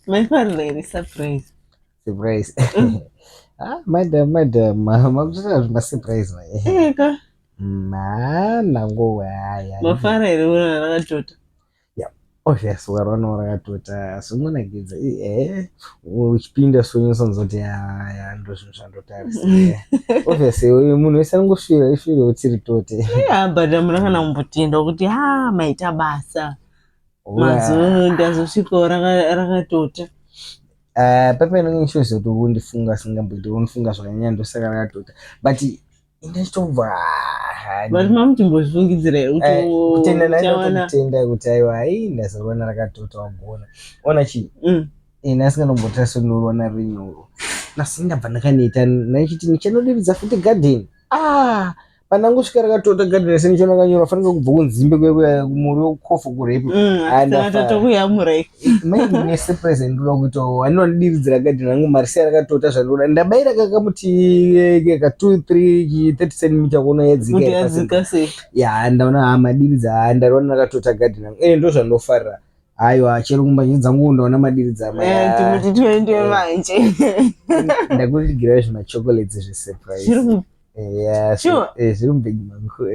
Maifarira here surprise? Surprise. Ah, madam, madam, makutoita zvimasurprise mai. Eka. Ma, nango haya. Mafara here una rakatota? Yeah, obvious ukaroona rakatota zvinonakidza. Eh, uchipinda so unosonzwa kuti ya ndo zvinhu zvandotarisa. Obvious munhu wese anongosvira isvire kuti ritote. Yeah, but hamuna kana kumbotenda kuti ha maita basa. Mazuva ndazosvikawo rakatota. Pepe inenge ichiziva kuti undifunga asingamboiti undifunga zvakanyanya ndosaka rakatota but indachitobva. But mamuchimbozvifungidzira here kuti kutenda ndaitotenda kuti aiwa hai ndazoriona rakatota wagona ona chii ini asinganombotarisa ndoriona rinyoro nasi ndabva ndakaneta ndachiti ndichanodiridza futi garden. Ah, pandangosvika rakatota garden rese ndichiona kanyora fanika kubva kunzimbe kuya kuya kumuriwo kukofa kurepi. Tatokuyamura. Mai ndine surprise ndinoda kuitawo anondidiridzira garden rangu mari siya rakatota zvandoda ndabayira kakamuti ka 2 3 30 cm kuno yadzika. Kuti yadzika sei? Ya ndaona ha madiridza ndariona rakatota garden rangu ende ndo zvandofarira. Aiwa chero kumba dzangu ndaona madiridza. Timuti tuende manje. Ndakuvigira zvimachocolates zvesurprise. Zviri Yeah, Sure. Zviri mubhegi mangu.